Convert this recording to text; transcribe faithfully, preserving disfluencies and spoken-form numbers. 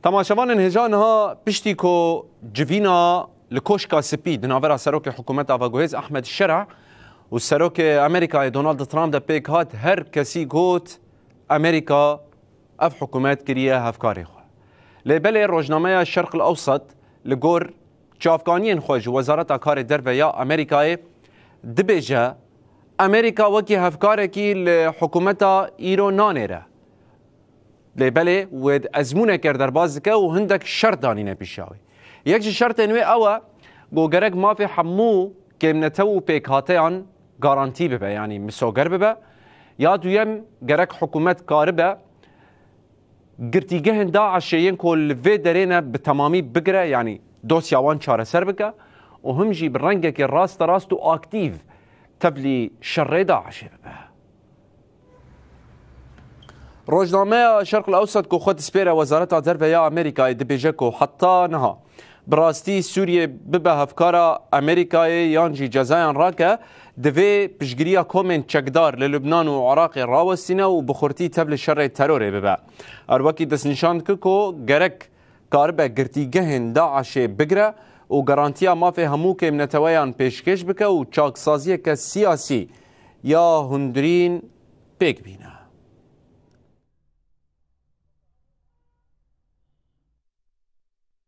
Temaşevanên hêja, niha piştî ku civîna li Koşka Spî di navbera serokê hikûmeta veguhêz Ahmed Şera û serokê Amerîkayê Donald Trump de pêk hat, her kesî got, Amerîka ev hikûmet kiriye hevkarê xwe. Lê belê rojnameya Şerq el Ewsat li gor çavkaniyên xwe ji Wezareta Karê Derve ya Amerîkayê dibêje, Amerîka wekî hevkarekî li hikûmeta îro nanêre. Lê belê wê ezmûneke re derbas dike û hindek şert danîne pêşiya wê. Yek ji şertên wê ew e ku gerek mafê hemû kêmnetew û pêkhateyan garantî bibe, yanî misoger bibe, ya duyem gerek hikûmet karibe girtîgehên DAIŞê yên ku li vê derê ne bi temamî bigire, yanî dosya wan çareser bike û him jî bi rengekî rasterast û aktîv tevlî şerê DAIŞê bibe. Rojnameya Şerq el Ewsat ku xwe dispêre Wezareta Derve ya Amerîkayê dibêje ku heta niha bi rastî Sûriyê bibe hevkara Amerîkayê yan jî cezayan rake, divê piştgiriya komên çekdar li Lubnan û Iraqê rawestîne û bi xurtî tevlî şerê terorê bibe. Her wekî destnîşan dike ku gerek karibe girtîgehên DAIŞê bigire û garantiya mafê hemû kêmneteweyan pêşkêş bike û çaksaziyeke siyasî ya hundirîn pêk bîne.